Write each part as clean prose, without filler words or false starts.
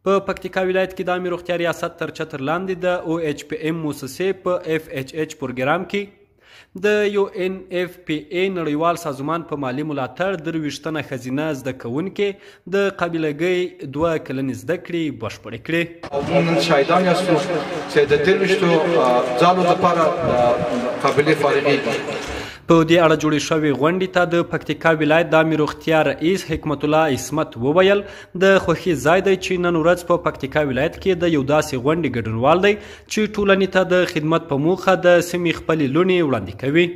په پکتیکا ولایت کې د عامې روغتیا ریاست تر چتر لاندې د او ایچ پي ایم موسسې په اف ایچ ایچ پروګرام کې د یو ان اف پي ای نړیوال سازمان په مالي ملاتړ 23 تنه ښځینه زده کوونکې د قابلګۍ 2 کلنې زده کړې بشپړې کړې. موږ نن شاهدان یاستو چې د 23 ځالو لپاره قابلې فارغېږي. په دې اړه جوړې شوې غونډې ته د پکتیکا ولایت د عامې روغتیا رئیس حکمت الله عصمت وویل، د خوښي ځای دی چې نن ورځ په پکتیکا ولایت کې د یو داسې غونډې ګډونوال دی چې ټولنې ته د خدمت په موخه د سیمې خپلې لوڼې وړاندې کوي.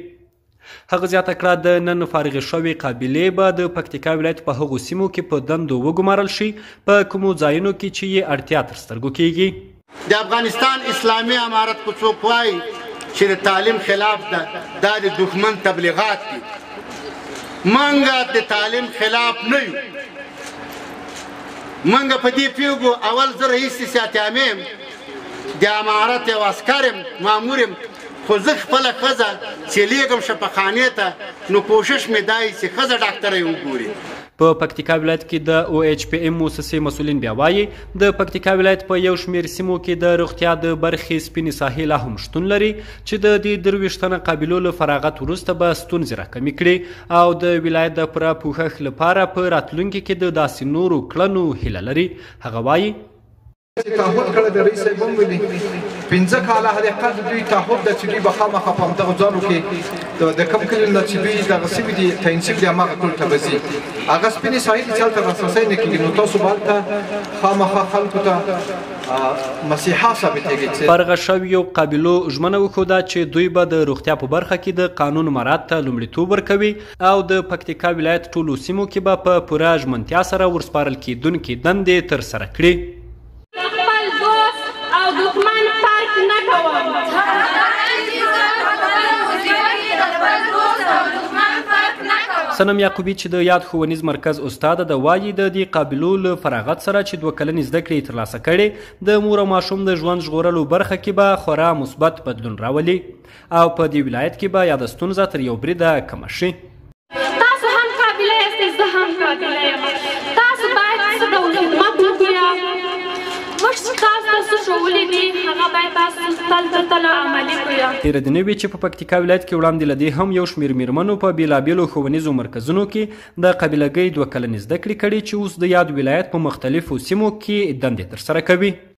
هغه زیاته کړه، د نن فارغې شوې قابلې به د پکتیکا ولایت په هغو سیمو کې په دندو وګمارل شي په کومو ځایونو کې چې یې اړتیا تر سترګو کیږي. د افغانستان اسلامي امارت کو څوک وایي چې د تعلیم خلاف ده، دا د دښمن تبلیغات دي. مونږ د تعلیم خلاف نه یو، مونږ په دې پوهېږو. اول زه رئیس صحت عامې یم، د امارت یو عسکر یم، مامور یم، خو زه خپله ښځه چې لېږم شفاخانې ته، نو کوشش مې دا وي چې ښځه ډاکټره یې وګوري. په پکتیکا ولایت کې د او ایچ پي ایم موسسې مسؤلین بیا وایي، د پکتیکا ولایت په یو شمېر سیمو کې د روغتیا د برخې سپینې ساحې لا هم شتون لري چې د دې 23 تنه قابلو له فراغت وروسته به ستونزې راکمې کړي او د ولایت د پوره پوښښ لپاره په راتلونکي کې د داسې نورو کړنو هیله لري. هغه وایي، چې تعهد کړی دی، رئیس صاحب هم ویلي 5 کاله حد اقل د دوی تعهد ده چې دوی به خامخا په همدغو ځانو کې د کوم کلي نه چې دوی دغه سوي دي، تعین سوي دي، هماغه کلي ته به ځي. هغه سپینې ساحې دي چې هلته لاسرسی نه کېږي، نو تاسو به هلته خامخا خلکو ته مسیحا ثابتېږي. چې فارغه شویو قابلو ژمنه وښوده چې دوی به د روغتیا په برخه کې د قانون مراعات ته لومړیتوب ورکوي او د پکتیکا ولایت ټولو سیمو کې به په پوره ژمنتیا سره ورسپارل کېدونکې دندې ترسره کړي. خپل دوست او دښمن فرق نه کوم. صنم یعقوبي چې د یاد ښوونیز مرکز استاده ده وایي، د دې قابلو له فراغت سره چې 2 کلنې زده کړې یې ترلاسه کړې، د مور او ماشوم د ژوند ژغورلو برخه کې به خورا مثبت بدلون راولي او په دې ولایت کې به یاده ستونزه تر یو بریده کمه شي. تاسو هم قابله یاستئ، زه هم قابله یم. تاسو باید څه ډول خدمت وکړئ، موږ چې تاسو ته څه ښوولي دي هغه باید تاسو تل تر تله عملي کړئ. تېره دې نه وي چې په پکتیکا ولایت کې وړاندې له دې هم یو شمېر مېرمنو په بېلابېلو ښوونیزو مرکزونو کې د قابلګۍ 2 کلنې زده کړې کړي چې اوس د یاد ولایت په مختلفو سیمو کې دندې ترسره کوي.